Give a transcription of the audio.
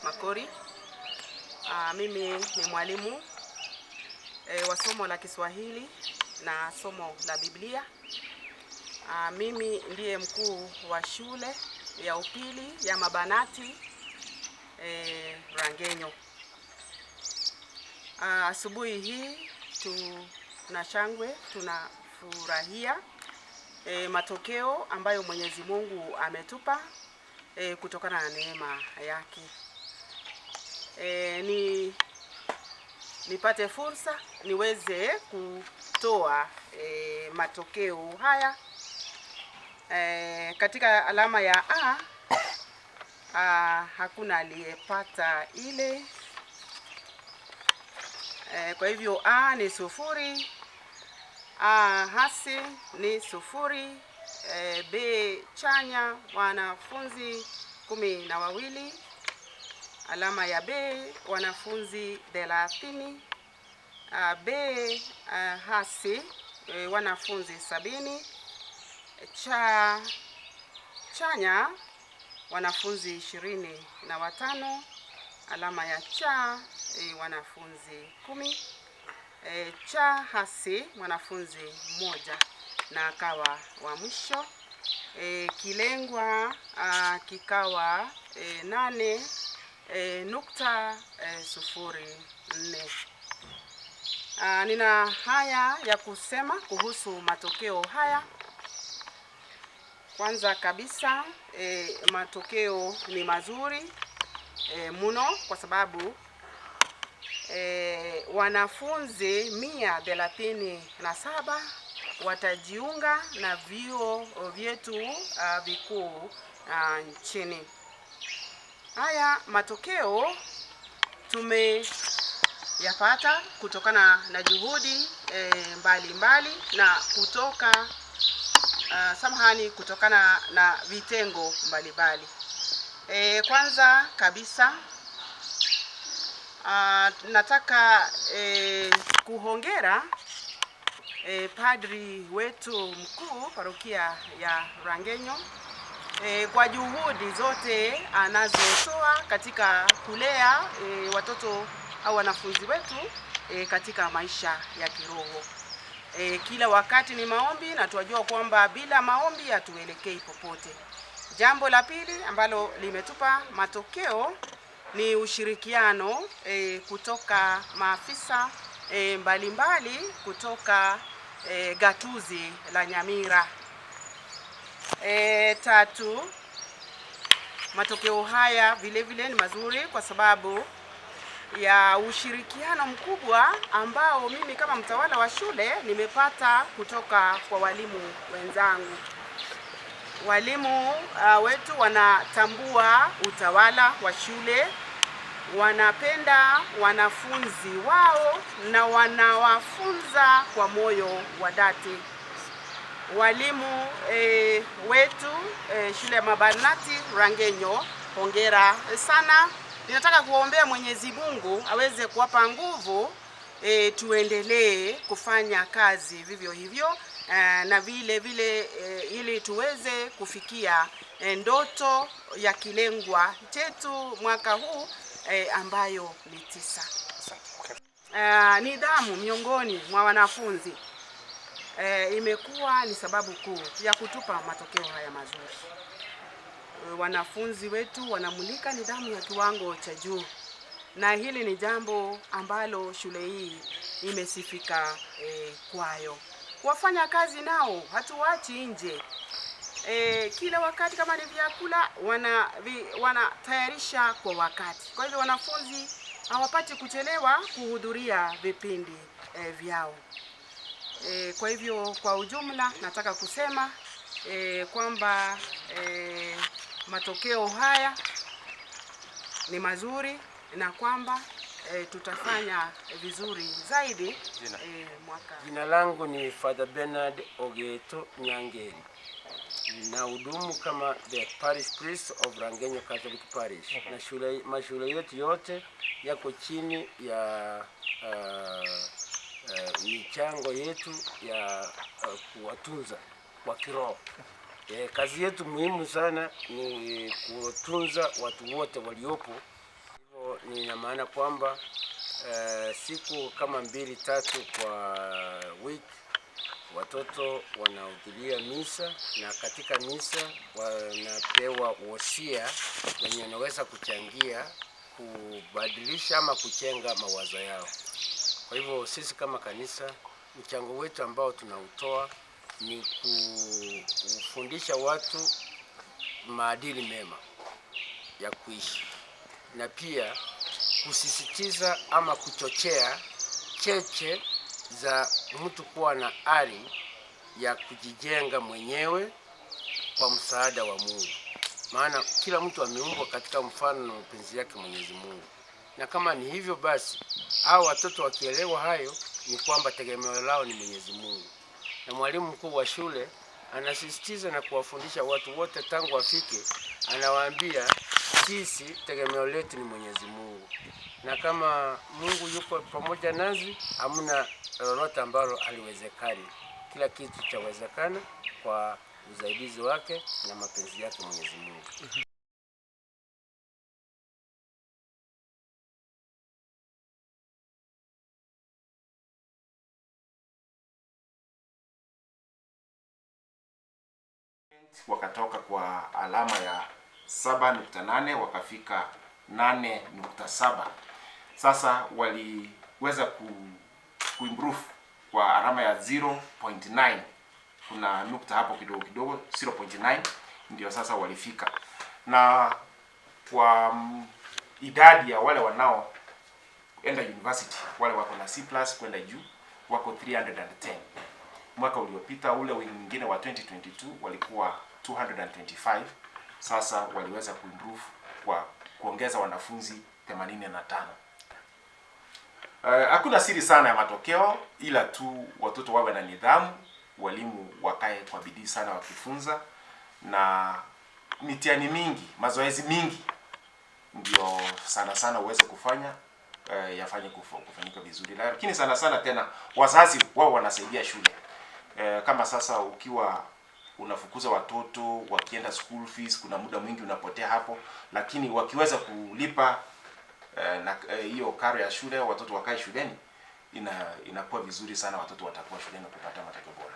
Makori. Mimi ni mwalimu wa somo la Kiswahili na somo la Biblia. Mimi ndiye mkuu wa shule ya upili ya Mabanati Rangenyo. Asubuhi hii tuna shangwe, tunafurahia matokeo ambayo Mwenyezi Mungu ametupa kutokana na neema yake. Ni nipate fursa niweze kutoa matokeo haya katika alama ya A, hakuna aliyepata ile. Kwa hivyo A ni 0, A hasi ni 0, B chanya wanafunzi 12, alama ya B wanafunzi 30, B hasi wanafunzi 70, cha chanya wanafunzi 25, alama ya cha wanafunzi 10, cha hasi mwanafunzi 1 na akawa wa mwisho. Kilengwa kikawa 8 nukta 04. Nina haya ya kusema kuhusu matokeo haya. Kwanza kabisa matokeo ni mazuri mno kwa sababu wanafunzi 137 watajiunga na vyuo vyetu vikuu nchini. Haya matokeo tumeyapata kutokana na juhudi mbali mbali na kutoka samahani, kutokana na vitengo mbalimbali. Kwanza kabisa nataka kuhongera padri wetu mkuu parokia ya Rangenyo kwa juhudi zote anazotoa katika kulea watoto au wanafunzi wetu katika maisha ya kiroho. Kila wakati ni maombi na tunajua kwamba bila maombi hatuelekei popote. Jambo la pili ambalo limetupa matokeo ni ushirikiano kutoka maafisa mbalimbali kutoka gatuzi la Nyamira. Tatu, matokeo haya vile vile ni mazuri kwa sababu ya ushirikiano mkubwa ambao mimi kama mtawala wa shule nimepata kutoka kwa walimu wenzangu. Walimu wetu wanatambua utawala wa shule, wanapenda wanafunzi wao na wanawafunza kwa moyo wa dhati. Walimu wetu shule ya Mabanati Rangenyo, hongera sana. Ninataka kuombea Mwenyezi Mungu aweze kuwapa nguvu tuendelee kufanya kazi vivyo hivyo na vile vile ili tuweze kufikia ndoto ya kilengwa chetu mwaka huu ambayo ni 9. Nidhamu miongoni mwa wanafunzi imekuwa ni sababu kuu ya kutupa matokeo haya mazuri. Wanafunzi wetu wanamulika nidhamu ya kiwango cha juu, na hili ni jambo ambalo shule hii imesifika kwayo. Wafanya kazi nao hatuwachi nje. Kila wakati kama ni vyakula wanatayarisha kwa wakati. Kwa hivyo wanafunzi hawapati kuchelewa kuhudhuria vipindi vyao. Kwa hivyo kwa ujumla nataka kusema kwamba matokeo haya ni mazuri na kwamba tutafanya vizuri zaidi mwaka. Jina langu ni Father Bernard Ogeto Nyangeri. Nahudumu kama the parish priest of Rangenyo Catholic Parish. Na mashule yetu yote yako chini ya michango yetu ya kuwatunza kwa kiroho. Kazi yetu muhimu sana ni kuwatunza watu wote waliopo. Hiyo ni ina maana kwamba siku kama mbili tatu kwa wiki watoto wanahudhuria misa, na katika misa wanapewa wosia wenye wanaweza kuchangia kubadilisha ama kujenga mawazo yao. Kwa hivyo sisi kama kanisa, mchango wetu ambao tunautoa ni kufundisha watu maadili mema ya kuishi na pia kusisitiza ama kuchochea cheche za mtu kuwa na ari ya kujijenga mwenyewe kwa msaada wa Mungu. Maana kila mtu ameumbwa katika mfano na mapenzi yake Mwenyezi Mungu, na kama ni hivyo basi, hao watoto wakielewa hayo, ni kwamba tegemeo lao ni Mwenyezi Mungu. Na mwalimu mkuu wa shule anasisitiza na kuwafundisha watu wote tangu wafike, anawaambia sisi tegemeo letu ni Mwenyezi Mungu, na kama Mungu yuko pamoja nasi, hamna lolote ambalo haliwezekani. Kila kitu chawezekana kwa usaidizi wake na mapenzi yake Mwenyezi Mungu. Wakatoka kwa alama ya 7.8 wakafika 8.7. Sasa waliweza kuimprove kwa alama ya 0.9. Kuna nukta hapo kidogo kidogo, 0.9 ndio sasa walifika. Na kwa idadi ya wale wanaoenda university, wale wako na C+ kwenda juu wako 310. Mwaka uliopita ule mwingine wa 2022 walikuwa 225. Sasa waliweza kuimprove kwa kuongeza wanafunzi 85. Hakuna siri sana ya matokeo, ila tu watoto wawe na nidhamu, walimu wakae kwa bidii sana wakifunza, na mitihani mingi, mazoezi mingi ndio sana sana uweze kufanya yafanye kufanyika vizuri. Lakini sana sana tena wazazi wao wanasaidia shule. Kama sasa ukiwa unafukuza watoto wakienda school fees, kuna muda mwingi unapotea hapo, lakini wakiweza kulipa na hiyo karo ya shule, watoto wakae shuleni, inakuwa vizuri sana, watoto watakuwa shuleni na kupata matokeo bora.